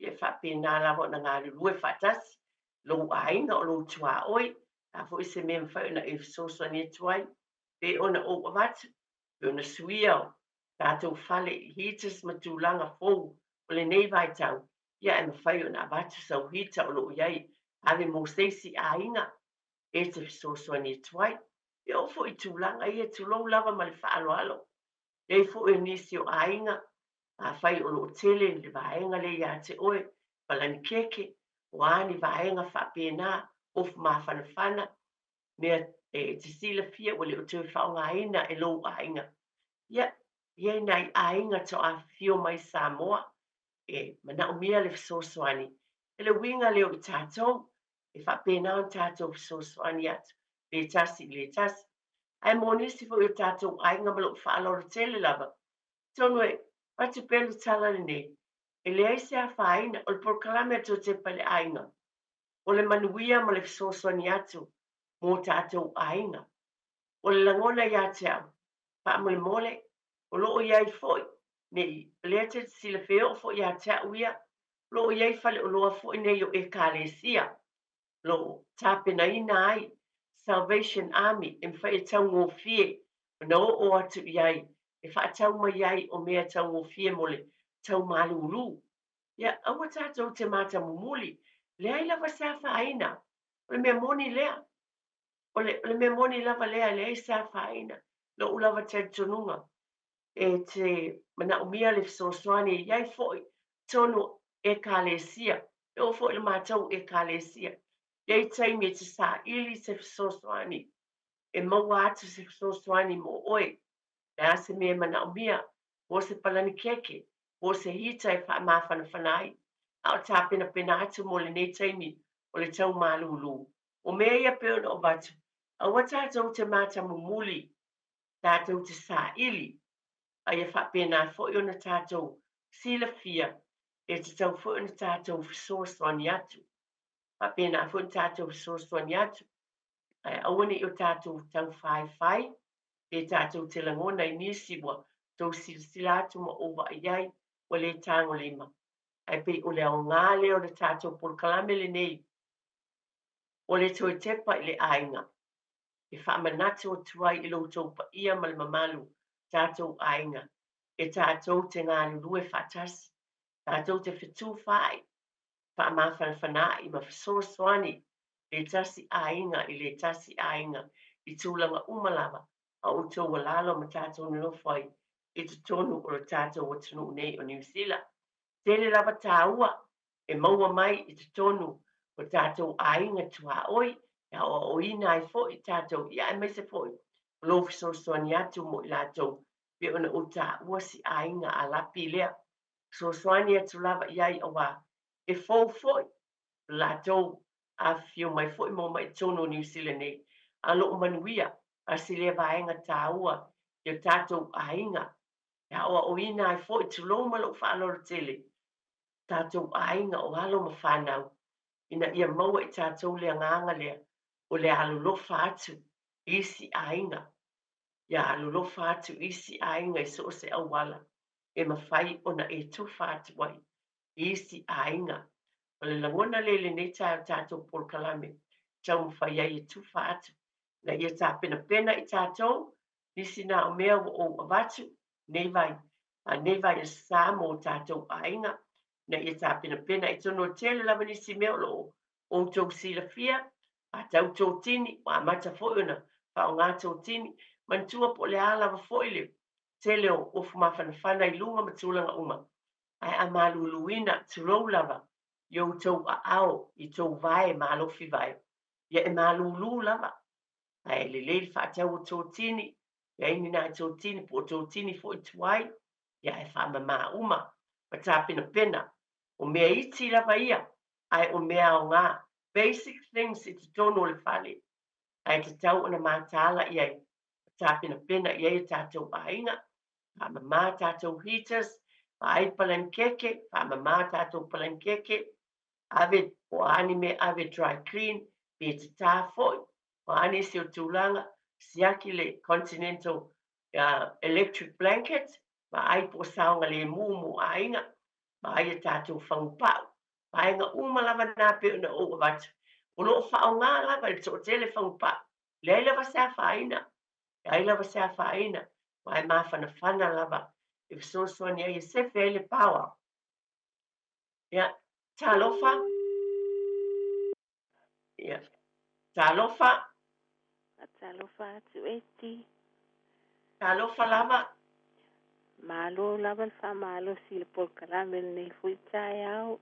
Ia e faapena lava ona galulue faatasi lou aiga o lou tuaoi, o le a foi se mea e mafai ona e fesoasoani atu ai, pe ona ou avatu, pe ona suia o tatou fale i heaters ma tulaga fou o lenei vaitau, ia e mafai ona avatu sau heater o lo o i ai, ave mo se isi aiga e te fesoasoani atu ai. E oo foi i tulaga ia, tulou lava ma le faaaloalo, e i ai foi o nisi o aiga, afai o lo o tele le vaega lea ia te oe, palanikeke, o a ni vaega faapena, ofu mafanafana, mea e te silafia ua le o toe faaaogaina e lou aiga. Ia, e i ai nai aiga tau afifio mai Samoa e manaomia le fesoasoani. O le uiga lea o i tatou, e faapena ona tatou fesoasoani atu le tasi i le tasi. Ae mo nisi foi o tatou aiga ma lou faaaloalo tele lava, atonu e avatu pea le tala lenei, e leai se afaina, o le polokalame a Toetepa i le Aiga, o le manuia ma le fesoasoani atu mo tatou aiga. O le lagona ia te au, faamolemole, o lo o i ai foi, ne i, o lea te silafia e oo foi ia te au ia, o lo o i ai faleoloa foi nei o Ekalesia, o lo o tapenaina ai Salvation Army e mafai e taugofie ona oo atu i ai e faatau mai ai o mea taugofie mo le tau malulu. Ia, aua tatou te matamumuli, leai lava se afaina. O le mea moni lea. O le, o le mea moni lava lea, e leai se afaina. Lo'u lava talitonuga, e te manaomia le fesoasoani e i ai foi totonu o Ekalesia, e oo foi i le matou Ekalesia. E i ai taimi e te saili se fesoasoani, e maua atu se fesoasoani mo oe. O le a se mea e manaomia, po o se palanikeke, po o se hita e faamafanafana ai, a o tapenapena atu mo lenei taimi o le tau malūlū. O mea ia pei ona ou avatu, aua tatou te matamumuli, tatou te saili, a ia faapena foi ona tatou silafia e tatau foi ona tatou fesoasoani atu. Faapena foi ona tatou fesoasoani atu, ae aua ne i o tatou taufaifai, pe tatou te lagona i nisi ua tou silasila atu ma ou vaai ai ua le tagolima. Ae pei o le aoga lea o le tatou polokalame lenei, o le toe tepa i le aiga, e faamanatu atu ai i lo outou paia ma le mamalu, tatou aiga, e tatou te galulue faatasi, tatou te fetufaai, faamafanafanaai ma fesoasoani le tasi aiga i le tasi aiga i tulaga uma lava a outou alala ma tatou nonofo ai i totonu o le tatou atunuu nei o Niu Sila. Tele lava tāua e maua mai i totonu o tatou aiga tuaoi, e aoaoina ai foi tatou, ia aemaise foi o lou fesoasoani atu mo i latou, pei ona ou taua si aiga a Lapi lea. Fesoasoani atu lava i ai auā e fou foi latou afifio mai foi ma omai i totonu o Niu Sila nei, a o lo o manuia a si lea vaega tāua i o tatou aiga. E aoaoina ai foi, tulou ma lou faaaloalo tele, tatou aiga o alo ma fanau, ina ia maua i tatou le agaga lea o le alolofa atu i isi aiga. Ia alolofa atu i isi aiga i so o se auala e mafai ona e tufa atu ai i isi aiga. O le lagona lea i lenei taeao tatou polokalame e taumafai ai e tufa atu ina ia tapenapena i tatou nisi na o mea ua ou avatu nei vai, a nei vai sa mo tatou aiga, ina ia tapenapena i totonu. O le tele lava nisi mea o lo o outou silafia, a tau totini, ua amata foi ona faaaoga totini. Manatua po o le a lava foi le tele o ofu mafanafana i luga ma tulaga uma, ae a maluluina, tulou lava, i outou aao, i tou vae malofi vae, ia e malulu lava. Ae lelei le faatau o totini, e ai ni nai totini, po o totini foi tuai, ia e faamama uma ma tapenapena. O mea iti lava ia, ae o mea aoga, basic things i totonu o le fale, ae tatau ona mataala i ai, tapenapena i ai o tatou aiga, faamama tatou heaters, vaai palanikeke, faamama tatou palanikeke, ave o a ni mea ave dry clean, pe tatā foi, o a nisi o tulaga, siaki le Continental electric blanket, vaai po o saogalemu mo aiga, vaai a tatou fagupau. Vaega uma lava na pei ona ou avatu, o lo o faaaoga lava e le toatele fagupa'u, leai lava se afaina, leai lava se afaina, aua e mafanafana lava e fesoasoani ai e sefe ai le power. Ia, talofa. Ia, talofa. Talofa atu Eti. Talofa lava. Malo lava le faamalosi i le polokalame lenei foi taeao.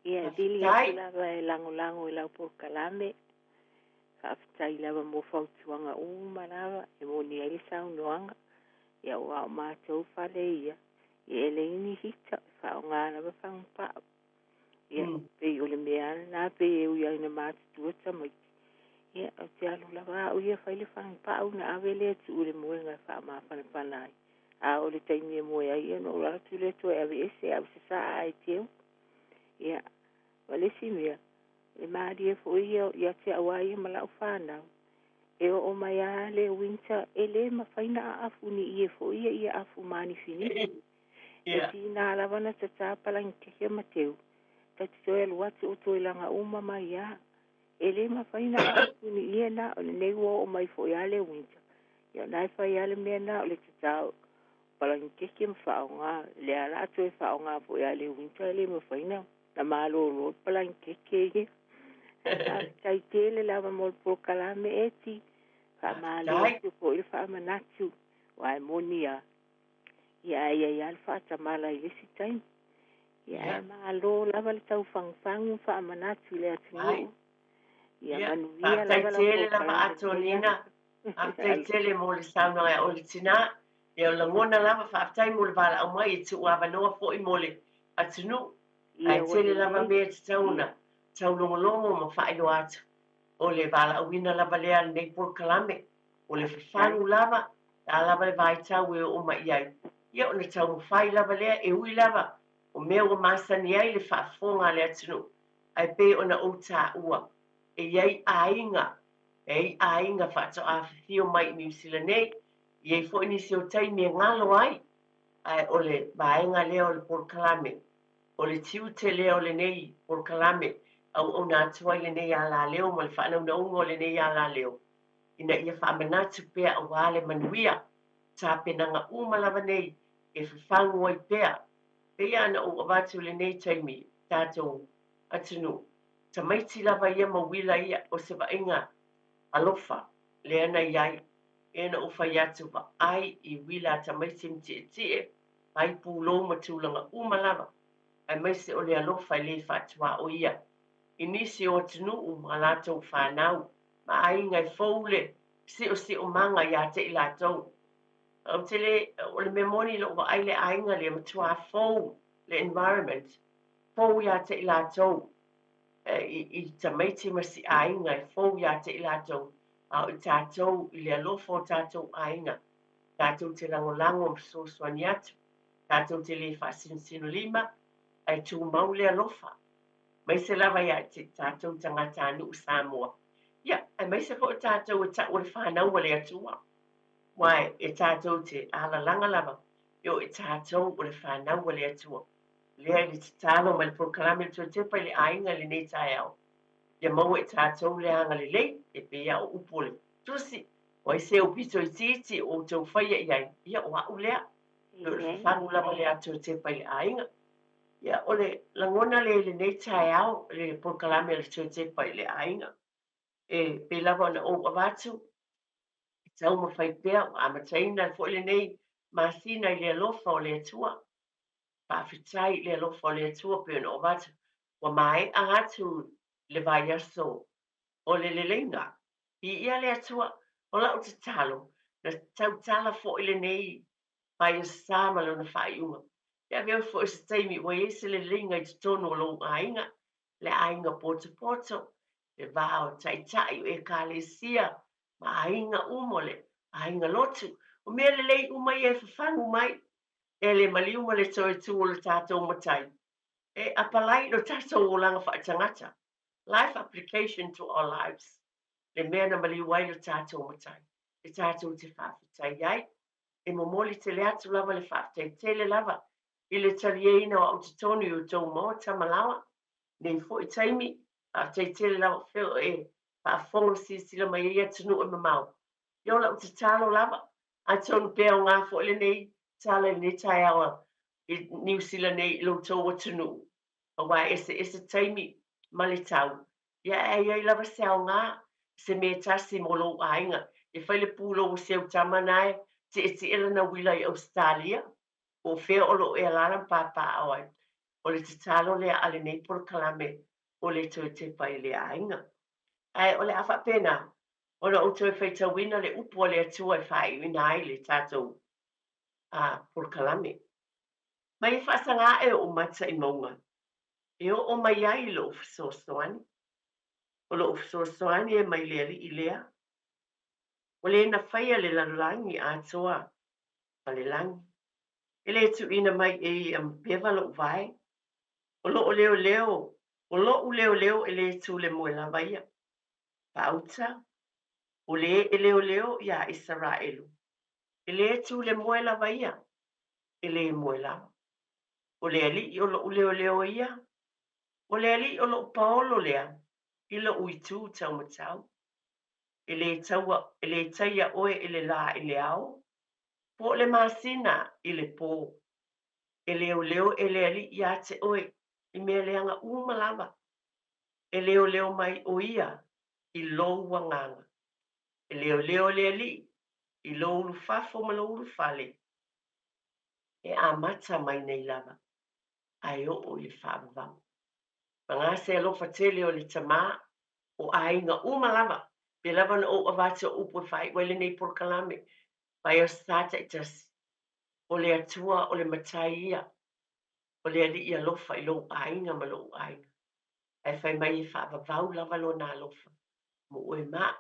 Ia e vili atu lava e lagolago i lau polokalame. Faafetai lava mo fautuaga uma lava e moni ai le saunoaga. Ia aua o matou fale ia, ia e leai ni hita, e faaaoga lava fagupa'u. Ia pei o le mea lava lena pei e ui lava ina matutua tamaiti. Ia ou te alu lava au ia fai le fagupa'u ona ave lea e tuu i le moega e faamafanafana ai. A o le taimi e moe ai ia ona ou alu atu lea toe aveese ave sasaa ai teu. Ia, ma le isi mea, e malie foi ia ia te au lava ia ma lau fanau, e oo mai lava le winter e le mafai ona aafu ni ie foi ia ia afu manifinifi. E tiga lava ona tata palagikeke ma teu, ta te toe alu atu o toe laga uma mai lava. E le mafai ona aafu ni ie na, o lenei ua oo mai foi lava le winter, ia o lena e fai lava le mea lena o le tata o palagikeke ma faaaoga. O lea lava o le a toe faaaoga foi lava i le winter e le mafai ona malolo le palagikeke ia. Faafetai tele lava mo le polokalame Eti. Faamalo atu foi le faamanatu, aua e moni lava, ia ae i ai lava le faatamala i le isi taimi. Ia ae malo lava le taufagufagu ma faamanatu i le atunuu. Ia manuia lava lau tele lava polokalame lenei Antonina, aso. faafetai tele mo le saunoaga o le tinā. Ia o lagona lava faafetai mo le valaau mai e tuu avanoa foi mo le atunuu. Ae Ia ua tele lava lelei. mea e tatau Ia. ona taulogologo ma faailoa atu. O le valaauina lava lea a lenei polokalame, o le Faafetai. fafagu lava, le a lava le vaitau e oo mai i ai, ia ona taumafai lava lea, e ui lava o mea ua masani ai le faafofoga a le atunuu, ae pei ona ou taua, e i ai aiga, e i ai aiga faatoa afifio mai i Niu Sila nei, e i ai foi nisi o taimi e galo ai, ae o le vaega lea o le polokalame, o le tiute lea o lenei polokalame, auauna atu ai lenei alaleo ma le faanaunauga o lenei alaleo, ina ia faamanatu pea aua le manuia, tapenaga uma lava nei e fafagu ai pea. Pei lava ona ou avatu i lenei taimi, tatou atunuu, tamaiti lava ia ma uila ia, o se vaaiga alofa lea na i ai. E na ou fai atu, vaai i uila a tamaiti ma tietie, ai pulou ma tulaga uma lava, aemaise o le alofa e le faatuaoia i nisi o atunuu ma latou fanau ma aiga e fou le siosiomaga ia te i latou. Ou te le, o le mea moni i lou vaai le aiga lea, matua fou le environment, fou ia te i latou, i tamaiti ma si aiga e fou ia te i latou, a o i tatou i le alofa o tatou aiga, tatou te lagolago ma fesoasoani atu, tatou te le faasinosinolima, ae tumau le alofa. Aemaise lava ia te tatou tagatanuu Samoa. Ia, aemaise foi o tatou e tau o le fanau a le Atua. Aua e tatou te alalaga lava, e o i tatou o le fanau a le Atua. Lea i le tatalo ma le polokalame le toe tepa i le aiga i lenei taeao, ia maua e tatou le agalelei, e pei lava o upu o le Tusi, o ai se aupito itiiti o outou faia i ai, ia o au lea. E pei o le Amen. fafagu lava lea a toe tepa i le aiga. Ia, o le lagona lea i lenei taeao, le polokalame a le toe tepa i le aiga, e pei lava ona ou avatu, e taumafai pea, ua amataina foi lenei masina i le alofa o le Atua. Faafetai i le alofa o le Atua pei ona ou avatu, ua maea atu le vaiaso o le leleiga. Viia le Atua, o lau tatalo, na tautala foi lenei vaiaso ma lona faaiuga. E avea foi se taimi ua i ai se leleiga i totonu o lou aiga, le aiga potopoto, le va o taitai o ekalesia ma aiga uma o le aiga lotu. O mea lelei uma ia e fafagu mai, e le maliu ma le toe tu o le tatou matai, e apalai lo tatou olaga faatagata. Life application to our lives. Le mea na maliu ai lo tatou matai, e tatou te faafetai ai. E momoli tele atu lava le faafetai tele lava i le taliaina o au totonu i outou maota ma laoa. Nei foi taimi, faafetai tele lava o fea o e faafofoga ma silasila mai ai atunuu e mamao. Ia o lau tatalo lava, atonu pe aoga foi lenei tala i lenei taeao i Niu Sila nei i lo outou atunuu, aua e eseese taimi ma le tau, ia ae i ai lava se aoga, se mea e tasi mo lou aiga. E fai le pulou o si au tama na e tietie lana uila i Ausetalia, po o fea o lo o e alaala ma papaaao ai. O le tatalo lea a lenei polokalame o le toe tepa i le aiga. Ae o le a faapena ona ou toe faitauina le upu a le Atua e faaiuina ai le tatou polokalame. Mai e faasaga ae ou mata i mauga, e oo mai ai lou fesoasoani. O lou fesoasoani e mai le Alii lea, o le na faia le lalolagi atoa ma le lagi. E le tuuina mai e ia ma peva lou vae. O loo leoleo, o lo'u leoleo e le tu le moe lava ia. Pauta, o le e leoleo iā Isaraelu, e le tu le moe lava ia, e le moe lava. O le Alii o lo'u leoleo ia, o le Alii o lo'u paolo lea i lo'u itu taumatau. E le taua, e le taia oe e le lā i le ao, po o le masina i le pō. E leoleo e le Alii iā te oe i mea leaga uma lava. E leoleo mai ʻo ia i lou agaga. E leoleo le Alii i lou ulufafo ma lou ulufale, e amata mai nei lava a e oo i le faavavau. Paga se alofa tele o le Tamā o aiga uma lava, pei lava ona ou avatu o upu e faaiu ai lenei polokalame, mai Aso Sa taitasi, o le Atua o le Matai ia, o le Alii alofa i lou aiga ma lou aiga. Ae fai mai e faavavau lava lona alofa mo oe ma au.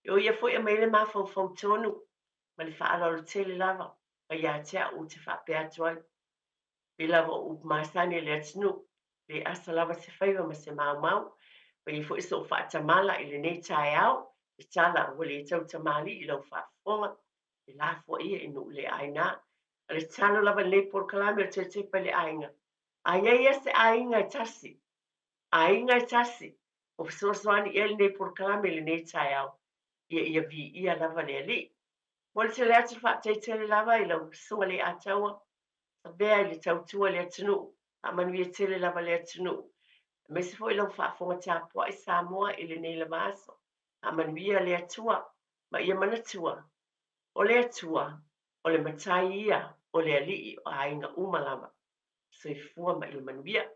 E o ia foi e aumai ai le mafaufau tonu ma le faaaloalo tele lava mai ia te au ou te faapea atu ai. Pei lava o upu masani a le atunuu, le asa lava se faiva ma se maumau. Ua i ai foi sou faatamala i lenei taeao, le tala ua le tau tamalii i lau faafofoga, e lafua ia i nuu le aina. A o le tatalo lava i lenei polokalame o le toe tepa i le aiga, a i ai ia se aiga e tasi, aiga e tasi, o fesoasoani i ai lenei polokalame i lenei taeao, ia ia viia lava le Alii. Momoli tele atu le faafetai tele lava i lau Susuga Leiataua, Savea i le tautua i le atunuu, faamanuia tele lava le atunuu, aemaise foi lau faafofoga tapuai Samoa i lenei lava aso. Faamanuia le Atua ma ia manatua, o le Atua, o le Matai ia, o le Alii o aiga uma lava. Soifua ma ia manuia.